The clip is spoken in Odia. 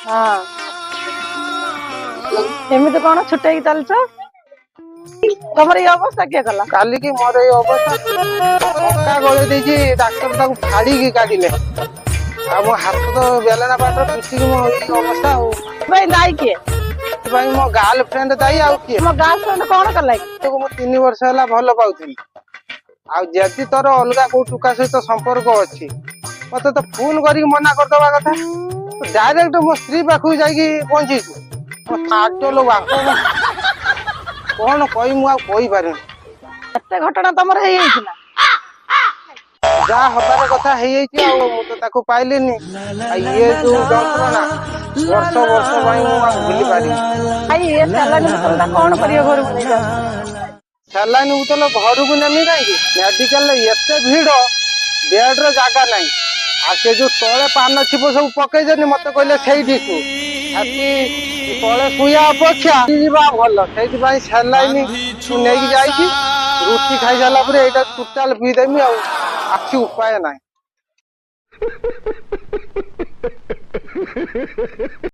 ହଁ, ଏମିତି କଣ ଛୁଟେଇକି ଚାଲିଛ? ତମର ଏଇ ଅବସ୍ଥା କିଏ କଲା? କାଲିକି ମୋର ଏଇ ଅବସ୍ଥା, ଟଙ୍କା ଗଳେଇ ଦେଇଛି, ଡାକ୍ତର ତାକୁ ଫାଡିକି କାଢିଲେ। ଆଉ ମୋ ହାତ ତ ବେଲଣା ପାଟରେ ପିଟିକି ମୋ ଏଇ ଅବସ୍ଥା। ଆଉ ଭାଇ, ଦାୟୀ କିଏ? ସେଥିପାଇଁ ମୋ ଗାର୍ଲ ଫ୍ରେଣ୍ଡ ଦାୟୀ, ଆଉ କିଏ? ମୋ ଗାର୍ଲ ଫ୍ରେଣ୍ଡ କଣ କଲା କି? ତାକୁ ମୁଁ 3 ବର୍ଷ ହେଲା ଭଲ ପାଉଥିଲି। ଆଉ ଯଦି ତୋର ଅଲଗା କୋଉ ଟୁକା ସହିତ ସମ୍ପର୍କ ଅଛି, ମତେ ତ ଫୋନ କରିକି ମନା କରିଦବା କଥା। ଡାଇରେକ୍ଟ ମୋ ସ୍ତ୍ରୀ ପାଖକୁ ଯାଇକି ପହଞ୍ଚିଛୁ। ମୋ ବାପ, କଣ କହିବି, ମୁଁ ଆଉ କହିପାରିନି। ଏତେ ଘଟଣା ତମର ହେଇଯାଇଛି ନା? ଯାହା ହବାର କଥା ହେଇଯାଇଛି। ଆଉ ମୁଁ ତ ତାକୁ ପାଇଲିନି। ଆଉ ଇଏ ଯୋଉ ଯନ୍ତ୍ରଣା, ବର୍ଷ ବର୍ଷ ପାଇଁ ମୁଁ ଆଉ ଭୁଲି ପାରିବିନି। ଭାଇ, ଏ ସାଲାଇନ ବୋତଲଟା କଣ କରିବ? ଘରକୁ ନେଇଯାଅ। ସାଲାଇନ ବୋତଲ ଘରକୁ ନେମି କାହିଁକି? ମେଡିକାଲରେ ଏତେ ଭିଡ, ବେଡର ଜାଗା ନାହିଁ। ଆଉ ସେ ଯୋଉ ତଳେ ପାନ ଛିପ ସବୁ ପକେଇଛନ୍ତି, ମତେ କହିଲେ ସେଇଠି ଶୁ। ସେଠି ତଳେ ଶୋଇବା ଅପେକ୍ଷା ଯିବା ଭଲ। ସେଇଥିପାଇଁ ସାଲାଇନ ମୁଁ ନେଇକି ଯାଇଛି। ରୁଟି ଖାଇସାରିଲା ପରେ ଏଇଟା ଟୋଟାଲ ପିଇଦେମି, ଆଉ କିଛି ଉପାୟ ନାହିଁ।